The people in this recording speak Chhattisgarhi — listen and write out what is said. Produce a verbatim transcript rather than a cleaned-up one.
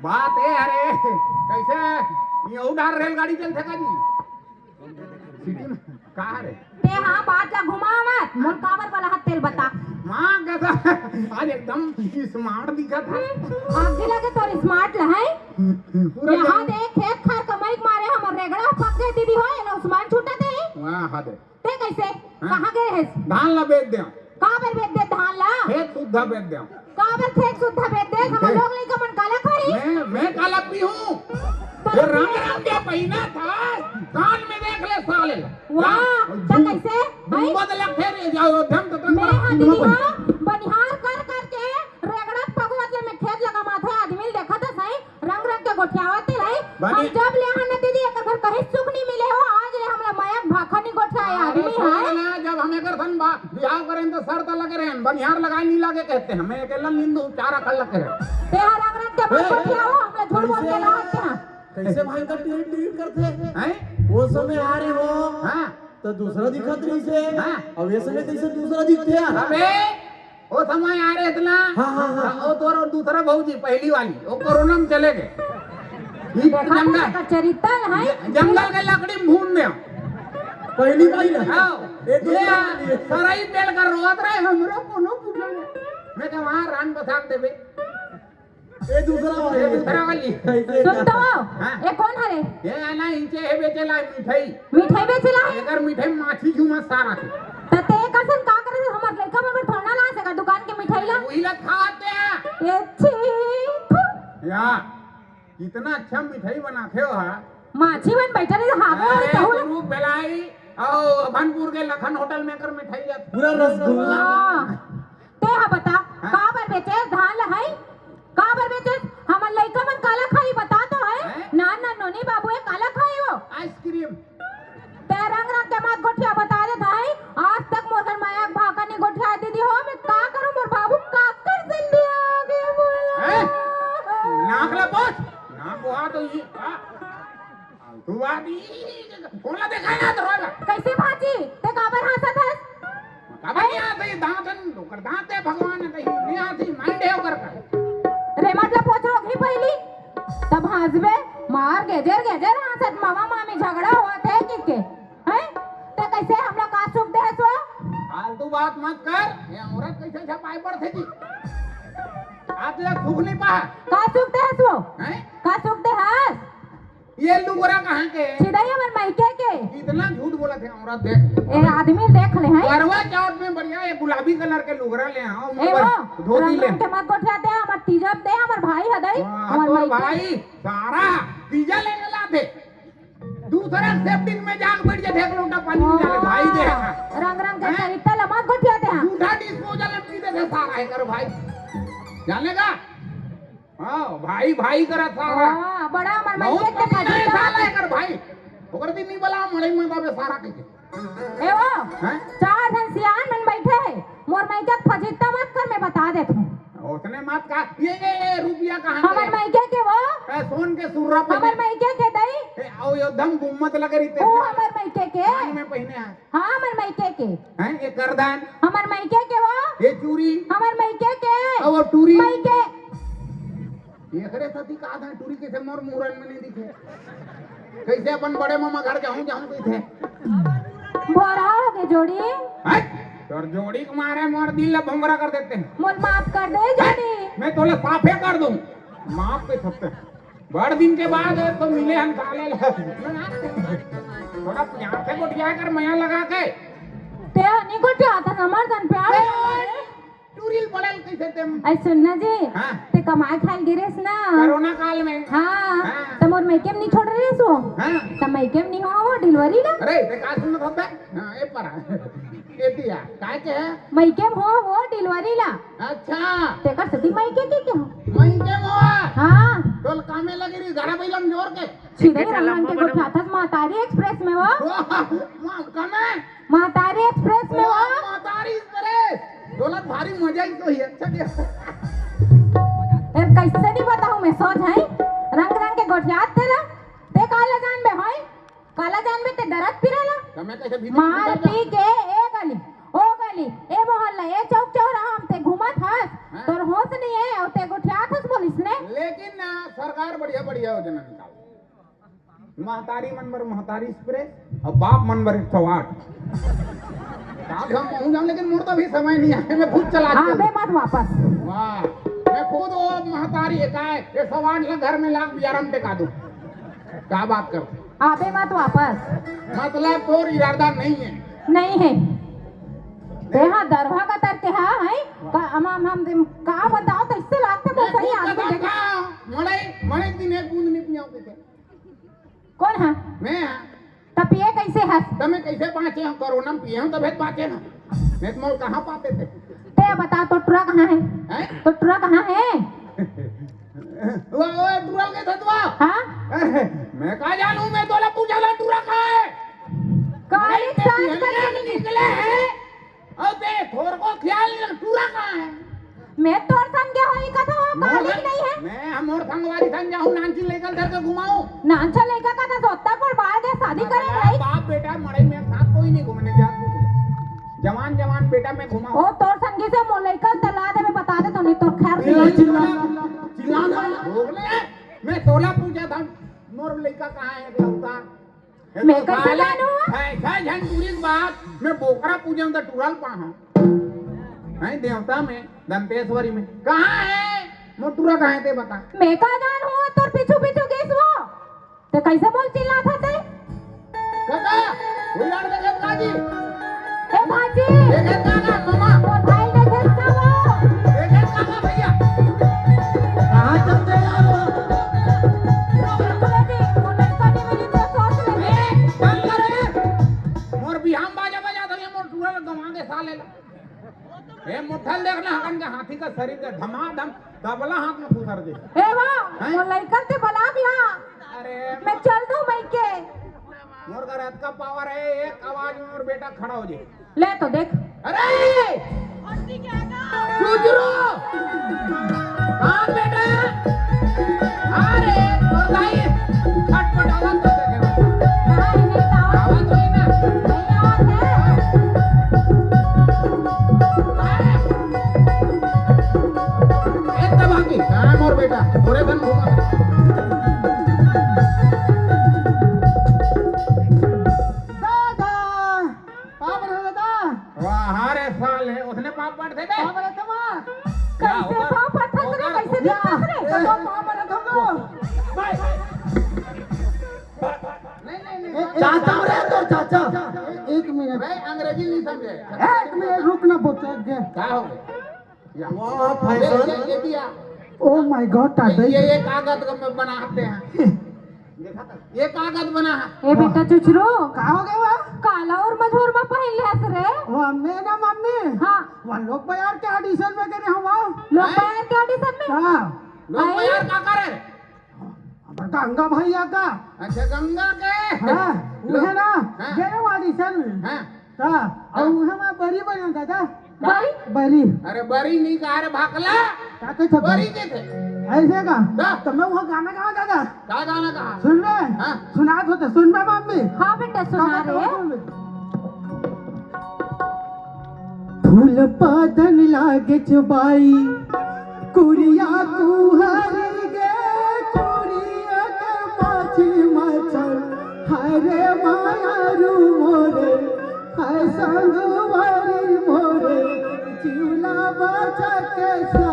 बात ए हरे, कइसे ये उधार रेलगाड़ी चलथे का जी? सिटी में का हरे? ते हा बात ला घुमा मत, मोर काबर वाला हाथ तेल बता। माँ गधा, आज एकदम स्मार्ट दिखत हे। आगे लगे तोर स्मार्ट ला है। पूरा यहाँ देख, खेत खार कमाई के मारे हमर रेगड़ा पक गए दीदी हो, एला उस्मान छूटा दे। वाह, हा दे। ते कइसे? हाँ। कहाँ गए हेस? धान ला बेच देंव। काबर बेच दे धान ला? खेत सुद्धा बेच देंव। काबर खेत सुद्धा बेच दे? हमर लोग लइका मन काला खाही? मैं, मैं काला पीहूँ? तो ये रंग रंग के पहिना था, कान में देख ले साले। वाह, तो कइसे? भाई? गुंबद लगथे रे, जाओ, अयोध्या में तो तक मैं बड़ा हा दीदी गुंबद। हाँ, बनिहार कर कर के रेगड़ा पगवत ले मैं खेत लगा माथे आदमी ल देखत हस, रंग रंग के गोठियावत हे भाई। बनी- हम जब ले हन दीदी, एक घर कहीं सुख नहीं मिले हो, आज ले हमला मया भाखा नहीं गोठियाए अरे आदमी सुन है। ना, जब हम एकर सन बा-, बिहाव करें तो शर्त लगे रहे, बनिहार लगाए नहीं लागे कहते हैं, मैं अकेला नींद हूँ, चार अकल लगे रहे। ते हा रंग रंग के मत ए, गोठियाओ, हमला झूठ बोल के कइसे? ना हत्या। कइसे भाई का टिरिट टिरिट करथे? हैं? वो समय आ रहे हो, हाँ। तो दूसरा दिखत रहिसे, हाँ। अब ये समय कइसे दूसरा दिखथे यार? अबे, ओ समय आ रहे इतना। हाँ, हाँ, हाँ। ओ तोर दूसरा भौजी, पहली वाली, ओ कोरोना में चले गए। ई देखा जंगल, था का चरित्र है। ज-, जंगल के लकड़ी में भून दे। पहली वाली है। हाँ। ये दूसरा ये वाली है। सरई पेल कर रोत रहे, हमरो कोनो पूछो नहीं। मैं कहा, "वहाँ रान बसाक देबे।" ये दूसरा वाली ये है। दूसरा वाली। ऐसे सुन तो, हाँ। ये कौन हरे? ये आना इनके है बेचेला है मिठाई। मिठाई बेचेला है? एकर मिठाई माछी झूमा सारा के। त ते एकर सन का करे? हमर लइका मन बर थोड़ा ना ला सका दुकान के मिठाई ला। वही ला खाते हैं। ये छी, थू। या, कितना अच्छा मिठाई बनाते हो हा। माछी मन बैठा रहे, हाथ में अरे, तहु ला। गुरु बेलाई, और अभनपुर के लखन होटल में एकर मिठाई जात। पूरा रसगुल्ला। वाह। ते हा बता, हाँ। काबर बेचे धान ला है? काबर बेचे? हमर लइका मन काला खाई, बता तो है। हैं? ना, ना, नोनी बाबू, ये काला खाई वो। आइसक्रीम। ते रंग रंग के मत गोठिया बता देत हई, आज तक मोर घर माया भाखा नहीं गोठिया दीदी हो, मैं का करूं, मोर बाबू काकर जल्दी आ गए बोला। हैं? नाक ला पोछ, नाक बोहा तो ये, आ, फालतू बात, ई, कोन ला देखा ना तो रोला। कैसे भाजी? ते काबर हंसत हस? काबर नहीं आते, दांत, ओकर दांत है भगवान है, कहीं नहीं आती, माइंड है ओकर का। रे मतलब पोछ रोगी पहली, तब हंसबे, मार गेजर गेजर हंसत, मामा मामी झगड़ा होत है कि के? हैं? ते कैसे हमरा का सुख दे हसो? फालतू बात मत कर। ये औरत कैसे छपाई पड़थे जी? आप लोग सुख नहीं पा। का सुख दे हसो? हैं? का सुख दे हस? ये लुगरा कहाँ के? छिदई हमर मायके के। कितना झूठ बोलत हे औरत, देख। ए आदमी देख ले हैं। करवा चौथ में बढ़िया ये गुलाबी कलर के लुगरा ले आओ, ए वो, धोती रंग ले। रंग के मत गोठिया दे, हमर तीजब दे, हमर भाई हदई, वाह, हमर तोर मायके। भाई सारा तीजा ले ले लाथे। दूसरा सेटिंग में जाके बैठ जा, देख लोटा पानी में डाले, भाई दे। रंग रंग के हैं? चरित्र ला मत गोठिया दे। झूठा डिस्पोजल में पी दे सारा है कर भाई। जानेगा? हाँ, भाई, भाई करा सारा। हाँ, बड़ा हमर बहुत मायके के कमीना है फजीता। साला एकर भाई। ओकर भी नहीं बला, मड़ई में दाबे सारा कह के। ए वो, हैं? चार झन सियान मन बैठे हैं। मोर मायके फजीता मत कर, मैं बता देत हूँ। उसने मत कहा, ये, ये, ये रुपया कहाँ हमर गए? मायके के वो। ए, सोन के सुर्रा पहने। हमर मायके के दई। ए, आओ, यो दम गुम्मत लगे रहिते। वो हमर मायके के। कान में पहने हैं। हाँ, हमर मायके के। हैं, ये करदान? हमर मायके के वो। ये चूरी? हमर मायके के। और वो टूरी? मायके। एकरे साथी कहा था, टूरी कैसे मोर मुरन में नहीं दिखे? कैसे अपन बड़े मामा घर जाऊं, जाऊं कइथे? भोरा हो गए जोड़ी। हैं? तोर जोड़ी के मारे मोर दिल ला भोंगरा कर देते हैं। मोल माफ कर दे जोड़ी। मैं तोला साफे कर दूं। माफ के सकते हैं। बड़ दिन के बाद तो मिले हम साले ला। थोड़ा प्यार से गोठिया कर, मया लगा के। ते नहीं गोठिया था, हमार तन प्यार। ए, टूरिल पड़ल कैसे तेम? ऐ सुन ना जी, हाँ। ते कमाए खाए गिरेस ना। कोरोना काल में। हाँ, हाँ। त मोर मायके में नहीं छोड़ रहे सो। हाँ। त मायके में नहीं हो, वो डिलीवरी ला। अरे, ते का सुन होता? हाँ, ए पर। ए दिया, काय के है? मायके में हो, वो डिलीवरी ला। अच्छा। तेकर सेती मायके के, के हो? मायके में हो? हाँ। तोल कामे लगी रही, घरा बैलन जोर के। सीधे रंग के गोठियाथस महतारी एक्सप्रेस में वो। वाह, वाह, कमे। महतारी एक्सप्रेस में वो। वाह, महतारी एक्सप्रेस। तोला भारी मजा ही तो ही, अच्छा दिया। ए, कैसे नहीं बताऊं मैं, सोच है। रंग रंग के गोठियात तेला। ते काला जानबे है? काला जानबे ते दरद पीरा ला? त मैं कैसे भीतर मार घुस जाता? पी के ए गली, ओ गली, ए मोहल्ला, ए चौक चौराहा हम ते घूमत हस, हाँ। तोर होश नहीं है, और ते गोठियात हस पुलिस ने। लेकिन ना, यार, बढ़िया बढ़िया योजना निकाल। महतारी मन बर महतारी एक्सप्रेस अउ बाप मन बर एक सौ आठ। का हम पहुंच जाऊं, लेकिन मोर तो अभी समय नहीं है, मैं खुद चला के आबे मत वापस। वाह, मैं खुद वो महतारी है, का है, एक सौ आठ ला घर में लाख बियारम टेका दूं। क्या बात कर? आबे मत वापस। मतलब तोर इरादा नहीं है? नहीं है। तेहा दरवा का तर तेहा है। का, हम, हम, हम, का बताओ, तो इससे लागते मैं बहुत सही खुद आदमी बता देखे। का, मड़ई, मड़ई दिन एक बूंद नहीं पियाऊं तुझे। कौन है? मैं हाँ। त पिए कैसे हस? त मैं कैसे बाँचे हँव? कोरोना में पिए हँव, तभे त बाँचे हँव। नहीं त मोर कहाँ पाते थे? ते बता, तो टुरा कहाँ है? हैं? तो टुरा कहाँ है? वो, वो टुरा के थतवा? हाँ? अरे, मैं का जानूं, मैं तोला पूछा ला टुरा कहाँ है? काली अरे, ते सांस बिहनिया का में निकले है। अउ ते थोरको ख्याल नहीं, टूरा कहाँ है? मैं तोर संग गे होई कथो, मोर काली संग, नहीं है। मैं हम मोर संगवारी संग जाहूं, नानची लइका धर के घुमाऊं। नानचा लइका का तो सोता पर बाहर गए शादी करे अरे भाई। बाप बेटा मड़ई में साथ कोई नहीं घूमने जा। जवान जवान बेटा मैं घुमाऊं। ओ तोर संगी से मोर लइका तला दे, मैं बता दे तो नहीं तो खैर चिल्ला, नहीं। चिल्ला, चिल्ला ना। भोगले, मैं तोला पूछा था, मोर लइका कहाँ है, लौटा? मैं तो कैसे साले जानूं? ऐसा झन टूरी के बात, मैं बोकरा पूजा में तो टूरा ल पाहूं। हैं देवता में, दंतेश्वरी में। कहाँ है? मोर टूरा कहाँ है ते बता। मैं का जानहूं, तोर पीछू पीछू गेस वो। ते कैसे बोल चिल्लात हस ते? काका, उलाड़ दे काका जी। ए भाजी। देखे काका, मामा। मोर भाई देखे का वो? देखे काका भैया। कहाँ चलते यार वो? अरे जी, मोर लड़का ने मेरी तो सोच ले। ए, बंद कर रे। मोर बिहाम बाजा बजा दो, ये मोर टूरा गवा के साले ला। ए, मुठल देखना, हकन के हाथी का शरीर का धमाधम तबला हाथ में खुसर दे। ए वाह, हैं? मोर लड़का ते बलाक ला। अरे। मैं चल दूं मइके। मोर घर अतका पावर है, एक आवाज में मोर बेटा खड़ा हो जाए। ले तो देख। अरे! चुचरू! कहाँ बेटा? अरे, बताइए। छटपटावा तो देखे। हाँ, ये नहीं तो आवाज वही ना। नहीं आवाज है। अरे! ए, तब आके। कहाँ मोर बेटा? तोरे धन घूमा। दादा! पाँव पड़थंव दादा। वाह रे साले, ओतने पाँव पड़थे बे। पाँव पड़थंव माँ। कैसे पाँव पड़थस रे, कैसे दिखथस रे? ए, तो पाँव पड़थंव गो। नहीं, नहीं, नहीं। ए, चाचा रे तो चाचा। ए, एक मिनट। बे, अंग्रेजी नहीं समझे। एक मिनट, रुक ना, बोतल के। का हो गया? या। वाह, ये, फैशन। ये, ये क्या? Oh my God, ये, टाटा। ये, ये कागज का ब-, बनाते हैं। ये कागज बना है। ए बेटा चुचरू। का हो गया वा? काला अउ मझोर मा पहिन ले हस रे। वो अम्मे ना मम्मी। हाँ। वो लोग बाजार के audition में गे रहेंव। लोग हैं? बाजार के audition में? हाँ। लोग आई? बाजार का करे? हमर गंगा भैया का। अच्छा, गंगा के? हाँ, वो लोग है ना, हाँ। गे रहेंव audition में। हाँ। हाँ, अउ उहाँ मैं बरी बनेंव दादा। का? बरी? बरी। अरे बरी नहीं कहा रे भाकला। का कहे थे? बरी के थे। ऐसे का? का? तो मैं वो गाना गावा दादा। का गाना कहा? सुनबे? हाँ। सुनात हों त सुनबे मम्मी। हाँ बेटा, सुना का रे। गाना? फूल पादन लागे छे बाई, कुरिया कुहर गे, कुरिया के माछी मच्छर, हरे माया रू मोरे, हाय संगवारी मोरे, चिउला बचा के सा